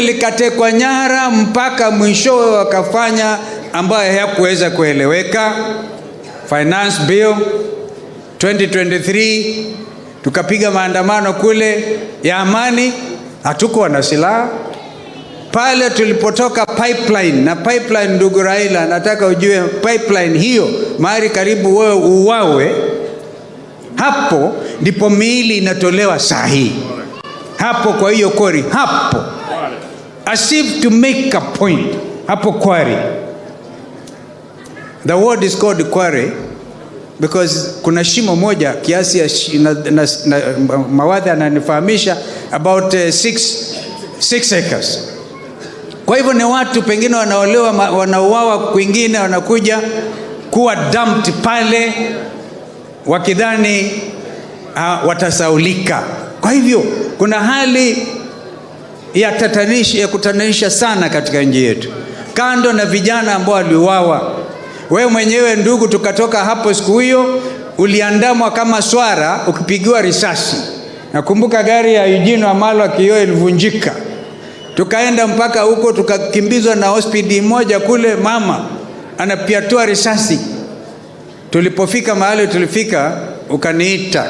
Likatekwa nyara mpaka mwishowe wakafanya ambayo hayakuweza kueleweka. Finance Bill 2023, tukapiga maandamano kule ya amani, hatukuwa na silaha pale tulipotoka pipeline na pipeline. Ndugu Raila, nataka ujue pipeline hiyo mahali karibu wewe uwawe, hapo ndipo miili inatolewa saa hii hapo, kwa hiyo quarry hapo, as if to make a point hapo quarry. The word is called quarry because kuna shimo moja kiasi ya na mawadhi ananifahamisha about 6 acres. Kwa hivyo ni watu pengine wanaolewa, wanauawa kwingine, wanakuja kuwa dumped pale wakidhani watasaulika. Kwa hivyo kuna hali ya tatanishi, ya kutatanisha sana katika nchi yetu, kando na vijana ambao waliuawa. Wewe mwenyewe ndugu, tukatoka hapo siku hiyo uliandamwa kama swara ukipigiwa risasi. Nakumbuka gari ya Eugene Wamalwa kioo ilivunjika, tukaenda mpaka huko tukakimbizwa na hospitali moja kule, mama anapiatua risasi. Tulipofika mahali tulifika, ukaniita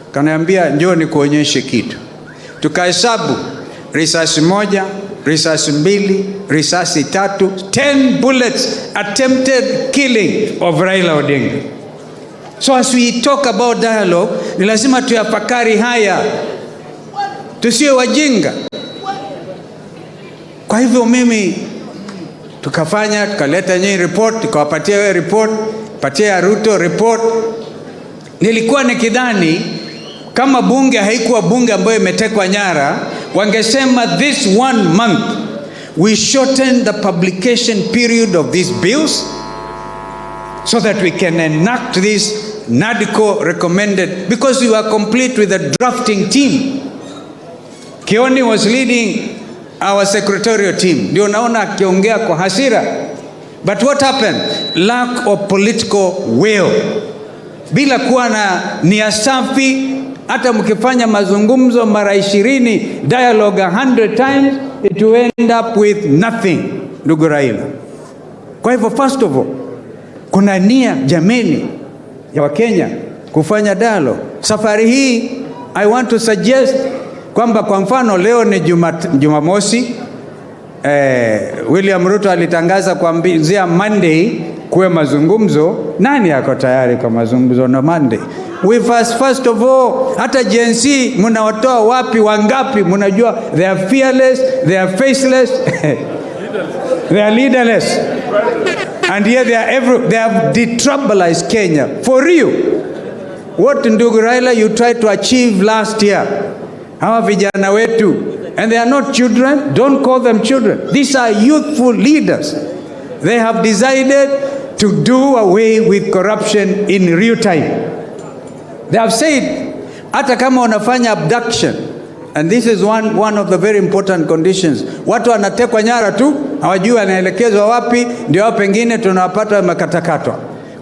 ukaniambia, njoo nikuonyeshe kitu. Tukahesabu risasi moja, risasi mbili, risasi tatu, 10 bullets, attempted killing of Raila Odinga. So as we talk about dialogue, ni lazima tuyafakari haya, tusiwe wajinga. Kwa hivyo mimi tukafanya, tukaleta nyinyi report, tukawapatia wewe report, patia ya Ruto report. Nilikuwa nikidhani kama bunge haikuwa bunge ambayo imetekwa nyara, wangesema this one month we shorten the publication period of these bills so that we can enact this NADCO recommended, because we were complete with the drafting team. Kioni was leading our secretarial team. Ndio naona akiongea kwa hasira. But what happened? Lack of political will. Bila kuwa na nia safi, hata mkifanya mazungumzo mara 20, dialogue 100 times, it will end up with nothing, ndugu Raila. Kwa hivyo first of all, kuna nia jameni ya Wakenya kufanya dialogue. Safari hii I want to suggest kwamba kwa mfano leo ni Jumamosi, William Ruto alitangaza kuanzia Monday kuwe mazungumzo. Nani ako tayari kwa mazungumzo na Monday? We first of all, hata Gen Z mnawatoa wapi? Wangapi mnajua they are fearless, they are faceless, they are leaderless, and yet they have detribalized Kenya for real. What, ndugu Raila, you tried to achieve last year, hawa vijana wetu, and they are not children, don't call them children. These are youthful leaders. They have decided to do away with corruption in real time. They have said, hata kama wanafanya abduction, and this is one of the very important conditions. Watu wanatekwa nyara tu, hawajui wanaelekezwa wapi, ndio hao pengine tunawapata wamekatakatwa.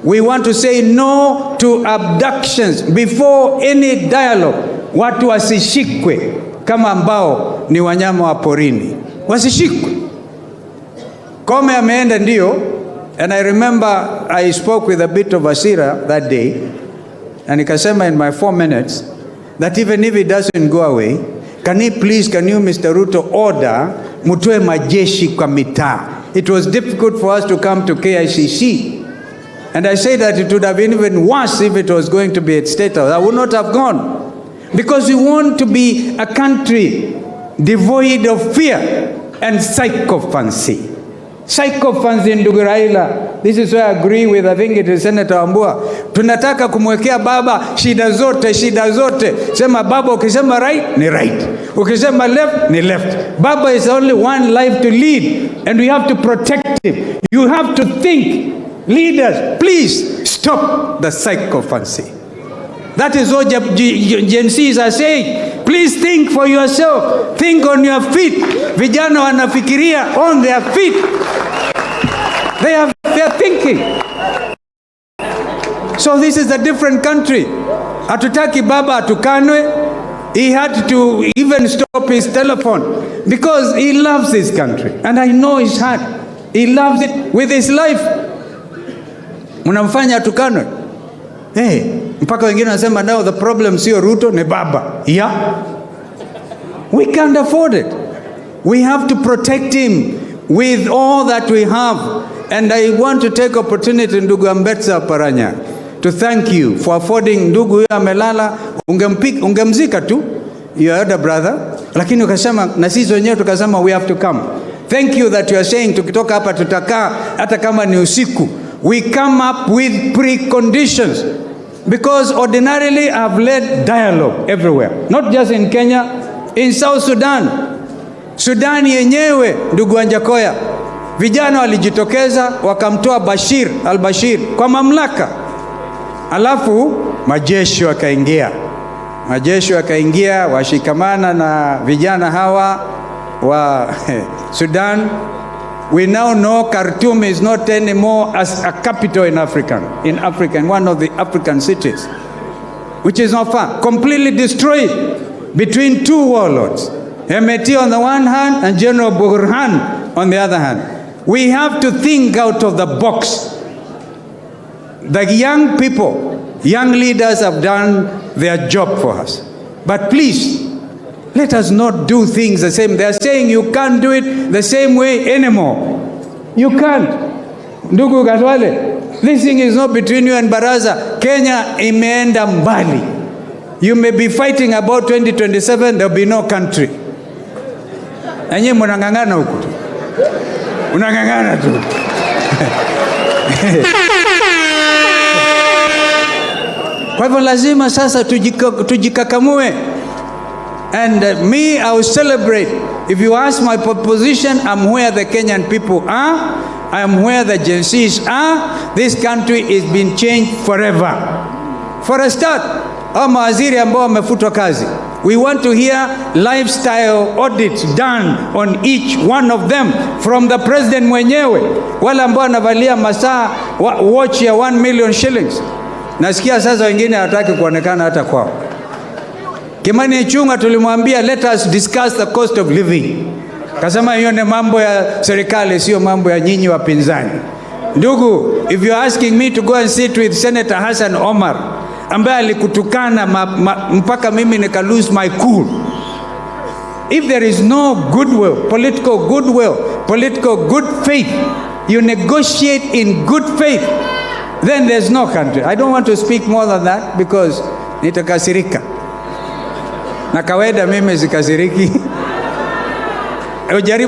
We want to say no to abductions before any dialogue. Watu wasishikwe kama ambao ni wanyama wa porini, wasishikwe. Koome ameenda ndio, and I remember I spoke with a bit of hasira that day, na nikasema in my 4 minutes that even if it doesn't go away, can he please, can you, Mr. Ruto, order mtoe majeshi kwa mitaa? It was difficult for us to come to KICC. And I say that it would have been even worse if it was going to be at State House. I would not have gone. Because we want to be a country devoid of fear and sycophancy. Sycophancy, ndugu Raila, this is where I agree with, I think it is Senator Wambua. Tunataka kumwekea baba shida zote, shida zote. Sema baba, ukisema right ni right, ukisema left ni left. Baba is only one life to lead and we have to protect him. You have to think. Leaders, please stop the sycophancy. That is what Gen Zs are saying. Please think for yourself. Think on your feet. Vijana wanafikiria on their feet. They are thinking. So this is a different country. Hatutaki baba atukanwe. He had to even stop his telephone because he loves his country. And I know his heart. He loves it with his life. Mnamfanya atukanwe. Hey, mpaka wengine wanasema now the problem sio Ruto, ni Baba. Yeah. We can't afford it. We have to protect him with all that we have. And I want to take opportunity, ndugu Ambetsa Oparanya, to thank you for affording ndugu huyo amelala, ungemzika tu your elder brother, lakini ukasema na sisi wenyewe tukasema we have to come. Thank you that you are saying tukitoka hapa tutakaa hata kama ni usiku. We come up with preconditions because ordinarily I've led dialogue everywhere, not just in Kenya, in South Sudan. Sudan yenyewe, ndugu Wajackoyah, vijana walijitokeza wakamtoa Bashir al-Bashir kwa mamlaka, alafu majeshi wakaingia, majeshi wakaingia washikamana na vijana hawa wa Sudan. We now know Khartoum is not anymore as a capital in Africa, in one of the African cities, which is not far, completely destroyed between two warlords, Hemeti on the one hand and General Burhan on the other hand. We have to think out of the box. The young people, young leaders have done their job for us. But please, let us not do things the same. They are saying you can't do it the same way anymore. You can't. Ndugu Khalwale, this thing is not between you and Baraza. Kenya imeenda mbali. You may be fighting about 2027, there will be no country. Na nyinyi mnang'ang'ana huku tu. Unang'ang'ana tu. Kwa hivyo lazima sasa tujikakamue. And me, I will celebrate. If you ask my proposition, I'm where the Kenyan people are. I am where the Gen Zs are. This country is being changed forever. For a start, hao mawaziri ambao wamefutwa kazi, we want to hear lifestyle audits done on each one of them from the president mwenyewe. Wale ambao wanavalia masaa watch ya 1 million shillings. Nasikia sasa wengine hawataki kuonekana hata kwao. Kimani Ichung'wah tulimwambia, "Let us discuss the cost of living." Kasema hiyo ni mambo ya serikali, sio mambo ya nyinyi wapinzani. Ndugu, if you are asking me to go and sit with Senator Hassan Omar ambaye alikutukana mpaka mimi nika lose my cool. If there is no goodwill, political goodwill, political good faith, you negotiate in good faith, then there's no country. I don't want to speak more than that because nitakasirika. Na kawaida mimi sikasiriki. Ujaribu.